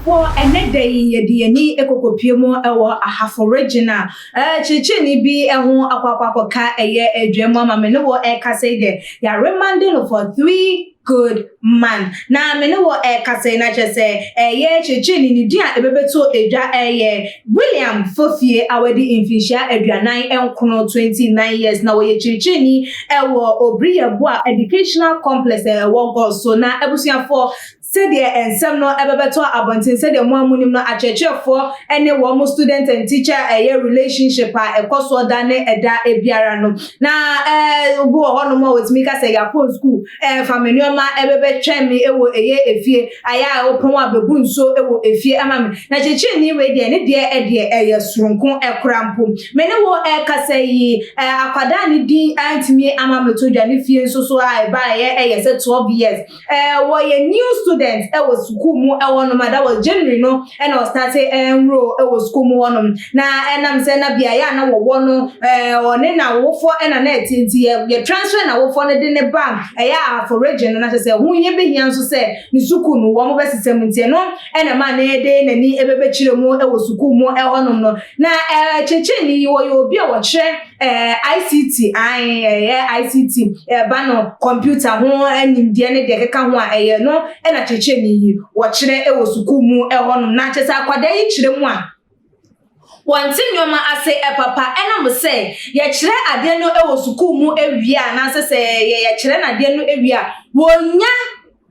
Abusuafoɔ, ɛnɛ da yi yɛde yɛn ani kɔkɔpue mu wɔ Ahafo Region a kyerɛkyerɛni bi ho akɔ akɔ akɔka ɛyɛ adwa mu ama me ne wo ɛrekasa yi deɛ, yɛaremande no for 3 good month. Na me ne wo ɛrekasa yi na kyerɛ sɛ ɛyɛ kyerɛkyerɛni ne din a ɛbɛbɛto adwa ɛyɛ William Fofie a wadi mfinhyia 49, 29 years, na wɔyɛ kyerɛkyerɛni ɛwɔ Obiri Educational Complex a ɛwɔ Goaso. Na abusuafoɔ, sɛdeɛ nsɛm no ɛbɛbɛtɔ abɔnten, sɛdeɛ mo amunim no, akyerɛkyerɛfoɔ ne wɔn student and teacher ɛyɛ relationship a ɛkɔ soɔ da ne ɛda biara no, na obi wɔ hɔnom a wɔtumi ka sɛ yɛakɔ school, fa me nneɛma ɛbɛbɛtwɛn me ɛwɔ ɛyɛ efie, ayɛ a wɔpɔn a bɛbu nsuo ɛwɔ efie ama me. Na kyerɛkyerɛni wei deɛ, ne deɛ ɛdeɛ ɛyɛ soronko ɛkora mpo. Me ne wɔ ɛkasa yi, akwadaa ne din antumi ama me to dwa. Ne fie nso so a ɛba ɛyɛ sɛ 12 years, wɔyɛ new student ɛwɔ sukuu mu ɛwɔ nom a that was January no ɛna ɔstart enroll ɛwɔ sukuu mu hɔnom. Na ɛnam sɛ na beaeɛ a na wɔwɔ no, ɔne n'awofoɔ ɛna na ɛte, nti yɛ transfer n'awofoɔ no de ne ba ɛyɛ Ahafo Region no. Na kyerɛ sɛ ho yɛ behia nso sɛ ne sukuu no wɔn bɛsesa mu, nti ɛno ɛna maa ne de n'ani ɛbɛbɛkyerɛ mu ɛwɔ sukuu mu ɛhɔnom no. Na kyerɛkyerɛni yi, wɔyɛ obi a wɔkyerɛ ICT ae, ɛyɛ ICT ɛba no computer ho nimdeɛ ne deɛ ɛkeka ho a ɛyɛ no ɛna kyerɛkyerɛni yi wɔkyerɛ ɛwɔ sukuu mu ɛhɔnom. Na kyerɛ sɛ akwadaa yi kyerɛ mu a wɔnte nneɛma ase ɛpapa, ɛnam sɛ yɛkyerɛ adeɛ no ɛwɔ sukuu mu awie a, anaasɛ sɛ yɛkyerɛ n'adeɛ no awie a, wɔnya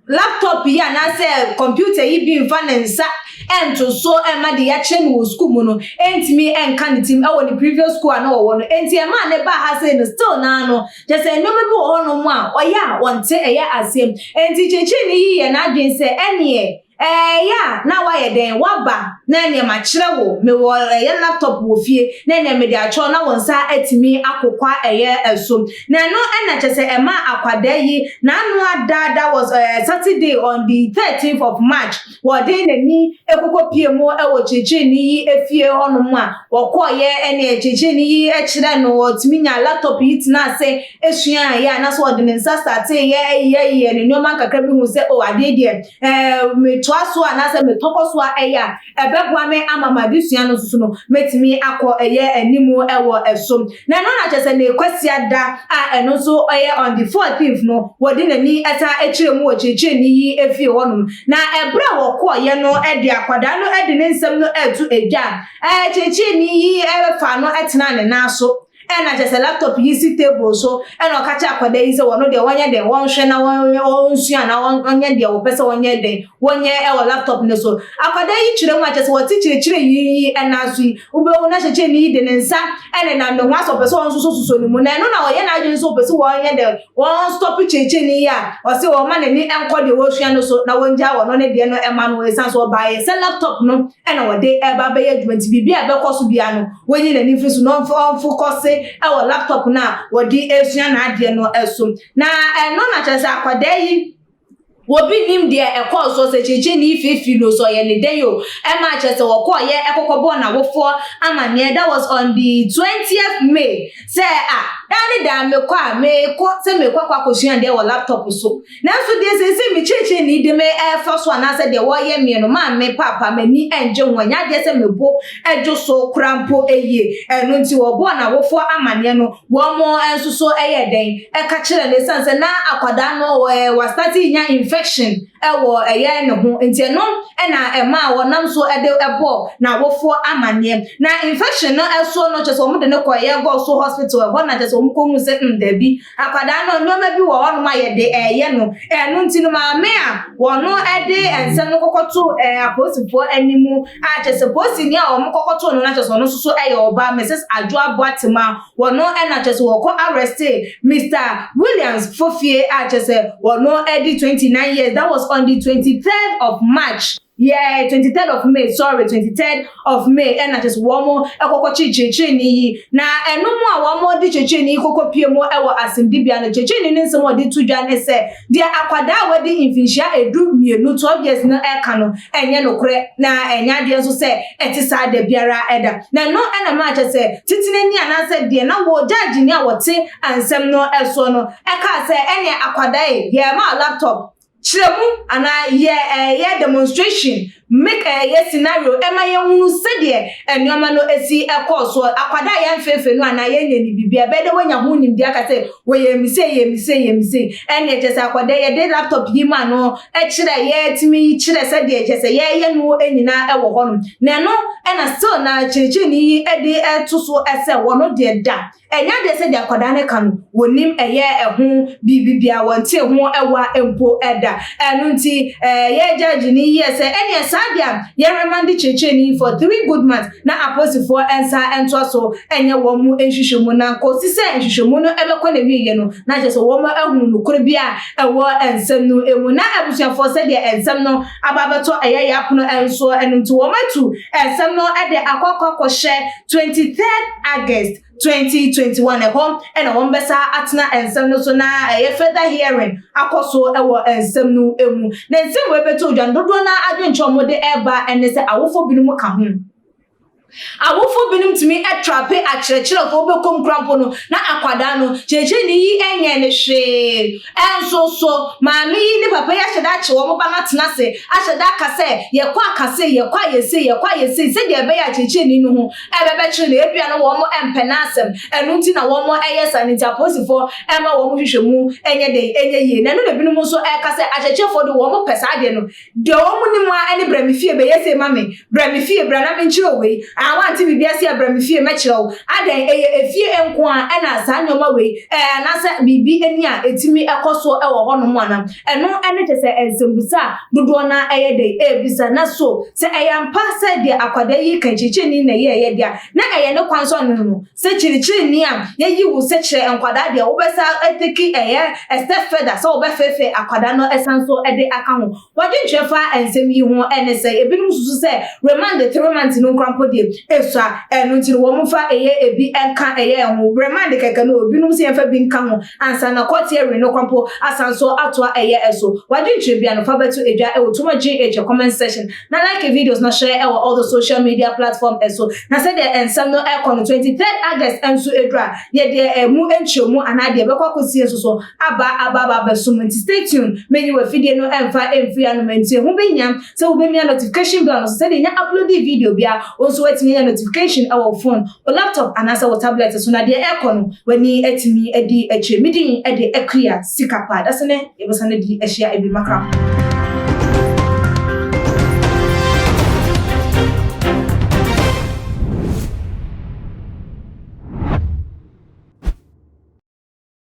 laptop yi anaasɛ computer yi bi mfa ne nsa ɛnto so ɛma de yɛakyerɛ no wɔ sukuu mu no ɛntumi ɛnka ne tim ɛwɔ ne previous school a na wɔwɔ no. Enti ɛma ne ba ha sei no, still naa no kyerɛ sɛ nneɛma bi wɔ hɔnom a ɔyɛ a wɔnte ɛyɛ aseɛ. Enti kyerɛkyerɛni yi yɛ n'adwene sɛ ɛneɛ ɛyɛ a na wayɛ dɛn waba na ɛneɛ makyerɛ wo, mewɔ ɛyɛ laptop wɔ fie na ɛneɛ mede akyerɛw na wɔn nsa atumi akokwa ɛyɛ ɛso. Na ɛno ɛna kyerɛ sɛ ɛma akwadaa yi n'ano adaadaa was Saturday on the 13th of March, wɔde n'ani ekoko pie mu ɛwɔ kyerɛkyerɛni yi efie hɔnom a wɔkɔɔyɛ. Ɛne kyerɛkyerɛni yi ɛkyerɛ no, wɔtumi nya laptop yi tena ase esua ayɛ anaasɛ wɔde ne nsa start yɛ ɛyɛ yɛ ne nneɛma nkakra bi hu sɛ o adeɛ deɛ metoa so anaasɛ metɔkɔ so a ɛyɛ a ɛbɛboa me ama ma adesua no nso so no mɛtumi akɔ ɛyɛ anim ɛwɔ ɛso. Na ɛno na kyerɛ sɛ ne kwasia da a ɛno nso ɛyɛ on the 14th no, wɔde n'ani ɛsa akyerɛ mu wɔ kyerɛkyerɛni yi efie hɔnom. Na ɛberɛ a wɔkɔɔyɛ no, ɛde akwadaa no ɛde ne nsɛm no ɛɛto edwa a kyerɛkyerɛni yi ɛfa no ɛtena ne nan so, ɛna kyerɛ sɛ laptop yi si table so, ɛna ɔka kyerɛ akwadaa yi sɛ wɔn deɛ wɔnyɛ deɛ wɔnhwɛ na wɔnsua na wɔnyɛ deɛ wɔpɛ sɛ wɔnyɛ deɛ wɔnyɛ ɛwɔ laptop no so. Akwadaa yi kyerɛ mu a kyerɛ sɛ wɔte kyerɛkyerɛ yi ɛna so yi, wobɛhu na kyerɛkyerɛ yi de ne nsa ɛne nam ne ho asɛ ɔpɛ sɛ wɔn nso soso ne mu. Na ɛno na ɔyɛ n'adwene sɛ ɔpɛ sɛ wɔnyɛ deɛ wɔn stop kyerɛkyerɛ yi a ɔsɛ wɔn ma n'ani nkɔ deɛ wɔresua no so na wɔngya wɔn ne deɛ no ɛma no, ɛsan so ɔbaayɛ sɛ laptop no ɛna wɔde ɛba bɛyɛ adwuma, nti biribi a ɛbɛkɔ so bia no wɔnyi n'ani firi so na ɔmfo kɔse ɛwɔ laptop no a wɔde esua n'adeɛ no ɛso. Na ɛno na kyerɛ sɛ akwadaa yi, wobi nim deɛ ɛkɔɔ so sɛ kyerɛkyerɛni fifi no so ɔyɛ ne den o, ɛma kyerɛ sɛ wɔkɔɔyɛ ɛkɔkɔ bɔɔ n'awofoɔ amanneɛ. That was on the 20th May sɛ a daa ne daa mekɔ a mekɔ sɛ mekɔ akɔsua adeɛ wɔ laptop so, nanso deɛ sɛsɛ me kyerɛkyerɛni de me ɛfa so anaasɛ deɛ wɔyɛ mmiɛ no maa me paapa m'ani ɛngye ho, ɛnyɛ adeɛ sɛ mebo ɛdwo so kora mpo ɛyie. Ɛno nti wɔbɔɔ n'awofoɔ amanneɛ no, wɔn mo nso so ɛyɛ dɛn ɛka kyerɛ ne san sɛ na akwadaa no wastart nya infection ɛwɔ ɛyɛ ne ho, nti ɛno ɛna ɛma a wɔnam so ɛde ɛbɔ n'awofoɔ amanneɛ. Na infection no ɛso no, kyerɛ sɛ wɔn de ne kɔ ɛyɛ Goaso Hospital. Ɛhɔ na kyerɛ sɛ wɔn kɔ hu sɛ dabi, akwadaa no nneɛma bi wɔ hɔnom a yɛde ɛyɛ no. Ɛno nti no maame a wɔn ɛde nsɛm no kɔkɔto apolisifoɔ anim a kyerɛ sɛ polisini a wɔn kɔkɔto no na kyerɛ sɛ ɔno nso so ɛyɛ ɔbaa, Mrs Adwoa Boatema, wɔn ɛna kyerɛ sɛ wɔkɔ arrest Mr Williams Fofie a kyerɛ sɛ wɔn ɛdi 29 years. That was on the 23rd of March, yeah, 23rd of May, sorry, 23rd of May, ɛna kyerɛ sɛ wɔn ɛkɔkɔ kyekyerɛkyerɛni yi. Na ɛno mu a wɔn de kyerɛkyerɛni yi kɔkɔ pie mu ɛwɔ asɛmdibea no, kyerɛkyerɛni ne nsɛm a ɔde to dwa ne sɛ deɛ akwadaa a wɔde mfinhyia 12, 12 years no ɛka no ɛnyɛ nokorɛ, na ɛnyɛ adeɛ nso sɛ ɛte saa da biara ɛda. Na ɛno ɛna maa kyerɛ sɛ titenani anaasɛ deɛ na wɔ gyaagye ni a wɔte nsɛm no ɛsoɔ no ɛkaa sɛ ɛneɛ akwadaa yi yɛ maa laptop kyerɛ mu anaa yɛ ɛyɛ demonstration. Make ɛyɛ scenario ɛma yɛhunu sɛdeɛ nneɛma no esi ɛkɔɔ soɔ. Akwadaa a yɛmfeefe no anaa yɛnyɛ ne biribi a ɛbɛyɛ dɛ woanya ho nimdeɛ aka sɛ wɔyɛ mi sei, yɛ mi sei, yɛ mi sei. Ɛnneɛ kyerɛ sɛ akwadaa yɛde laptop yi ma no ɛkyerɛ, yɛtumi yi kyerɛ sɛdeɛ kyerɛ sɛ yɛyɛ no nyinaa ɛwɔ hɔnom. Na ɛno ɛna still na kyerɛkyerɛni yi ɛde ɛto so ɛsɛ wɔn deɛ da ɛnyɛ adeɛ sɛ deɛ akwadaa no ka no wɔnim ɛyɛ ɛho biribi bia wɔnte ho ɛwa mpo ɛda. Ɛno nti yɛ judge ni yɛ sɛ ɛneɛ saa deɛ a yɛremand kyerɛkyerɛni for 3 good months na apolisifoɔ nsa ntoa so ɛnyɛ wɔn mu nhwehwɛmu, na kɔsi sɛ nhwehwɛmu no ɛbɛkɔ na wieɛ no na kyerɛ sɛ wɔn ahunu nokorɛ bi a ɛwɔ nsɛm no mu. Na abusuafoɔ, sɛdeɛ nsɛm no aba abɛtɔ ɛyɛ yɛ apono nso, ɛno nti wɔn atu nsɛm no ɛde akɔ akɔ akɔhyɛ 23rd August 2021. Ɛhɔ ɛna wɔn bɛsa atena nsɛm no so na ɛyɛ further hearing akɔ so ɛwɔ nsɛm no mu. Na nsɛm wo ɛbɛtɔ odwa no dodoɔ na adwenkyɛn wɔn de ɛreba ɛne sɛ awofo binom ka ho. Awofo binom tumi ɛtrap akyerɛkyerɛfoɔ bɛkɔm kura mpo no na akwadaa no kyerɛkyerɛni yi ɛnyɛ ne hwee. Ɛnso so maame yi ne papa yi ahyɛ da akye wɔn ba no atena ase, ahyɛ da aka sɛ yɛkɔ akase, yɛkɔ ayɛse, yɛkɔ ayɛse, sɛdeɛ ɛbɛyɛ akyerɛkyerɛni no ho ɛbɛbɛkyerɛ no. Ebia no wɔn ɛmpɛ n'asɛm, ɛno nti na wɔn ɛyɛ saa. Ne nti apolisifoɔ ɛma wɔn hwehwɛ mu ɛnyɛ den ɛnyɛ yie. Na ɛno na ebinom nso ɛka sɛ akyerɛkyerɛfoɔ de wɔn pɛ saa adeɛ no deɛ wɔn nim a ɛne brɛ me fie bɛyɛ sɛ ma me brɛ me fie brɛ na me nkyerɛ wei a wante biribi ase a brɛ me fie mɛkyerɛ wo adan. Ɛyɛ efie nko a ɛna saa nneɛma wei anaasɛ biribi ani a etimi ɛkɔ so ɛwɔ hɔnom ana? Ɛno ɛne kyɛ sɛ nsɛmbusa a dodoɔ na ɛyɛ de ɛrebisa. Na so sɛ ɛyɛ ampa sɛ deɛ akwadaa yi ka kyerɛkyerɛni na ɛyɛ ɛyɛ deɛ na ɛyɛ ne kwan so ɔno no sɛ kyerɛkyerɛni a yɛyi wo sɛ kyerɛ nkwadaa deɛ wobɛsa ɛtake ɛyɛ a step further sɛ wobɛfeefe akwadaa no ɛsan so ɛde aka ho. Wɔdwentwerɛ fa nsɛm yi ho ɛne sɛ ebinom susu sɛ remand 3 months no nkora mpo deɛ esua. Ɛno nti no wɔn fa ɛyɛ ebi ɛnka ɛyɛ ɛho remand kɛkɛ no. Ebinom sɛ yɛmfa bi nka ho ansa na court hearing no kora mpo asan so atoa ɛyɛ ɛso. Wadwentwerɛ bia no fa bɛto edwa ɛwɔ Tuma GH comment section, na like videos na share ɛwɔ all the social media platform ɛso. Na sɛdeɛ nsɛm no ɛkɔ no, 23rd August nso edura yɛdeɛ ɛmu nkyerɛmu anaa deɛ ɛbɛkɔ akɔsie nso so aba aba aba abɛsom. Nti stay tuned, menyi wɔ afidie no ɛmfa ɛmfiri anom. Nti ɛho bɛnya sɛ wobɛmia notification bell no so sɛdeɛ nya upload video bia wo nso watumi anya notification ɛwɔ phone o, laptop anaasɛ wɔ tablet so, na deɛ ɛkɔ no w'ani atumi adi akyire. Medin ɛde Akua Sika Pa. Dase ne yɛbɛsa no di ahyia ebi makra.